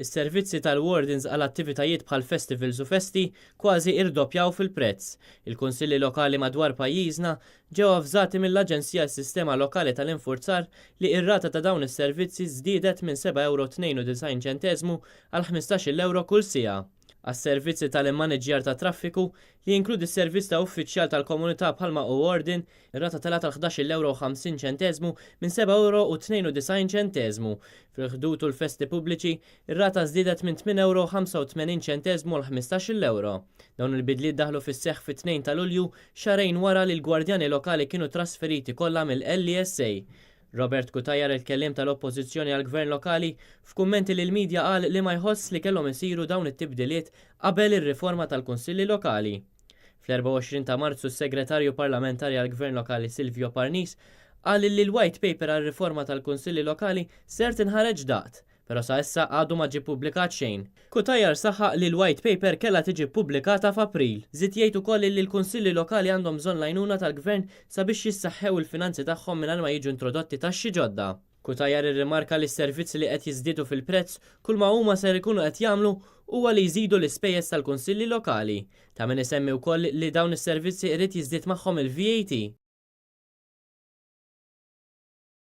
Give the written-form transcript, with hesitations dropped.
Is-servizzi tal-wardens għal attivitajiet bħal festivals u festi kważi irdoppjaw fil-prezz. Il-kunsilli lokali madwar pajjiżna ġew avżati mill-Aġenzija Sistema Lokali tal-Infurzar li ir-rata ta' dawn is-servizzi żdiedet minn 7,92 euro għal 15 euro kull siegħa. Għas-servizzi tal-immaniġjar ta' traffiku, li jinkludi s-servizz ta' uffiċjal tal-komunità bħalma hu warden, ir-rata telgħet għal 11 euro 50 ċenteżmu minn 7 euro u 92 ċenteżmu. Fil-Ħdud u l-festi pubbliċi, ir-rata żdiedet minn 8 euro 85 ċenteżmu għal 15 euro. Dawn il-bidliet daħlu fis-seħħ fit-2 ta' Lulju, xahrejn wara li l-gwardjani lokali kienu trasferiti kollha mill-LESA. Robert Cutajar, il-kelliem tal-Oppożizzjoni għal-Gvern Lokali, f'kummenti lil media qal li ma jħoss li kellhom isiru dawn it-tibdiliet qabel ir-riforma tal-Kunsilli Lokali. Fl-24 ta' Marzu, s-Segretarju Parlamentari għal-Gvern Lokali Silvio Parnis qal li l-white paper għal-riforma tal-Kunsilli Lokali ser tinħareġ dalwaqt, però sa issa għadu ma ġie ppubblikat xejn. Cutajar saħaq li l-white paper kellha tiġi ppubblikata f'April. Żied jgħid ukoll li l-kunsilli lokali għandhom bżonn l-għajnuna tal-gvern sabiex jissaħħew il-finanzi tagħhom mingħajr ma jiġu introdotti taxxi ġodda. Cutajar irrimarka li s-servizzi li qed jiżdiedu fil-prezz kull ma huma ser ikunu qed jagħmlu huwa li jżidu l-ispejjeż tal-kunsilli lokali. Ta' min isemmi wkoll li dawn is-servizzi irid jiżdied magħhom il-VAT.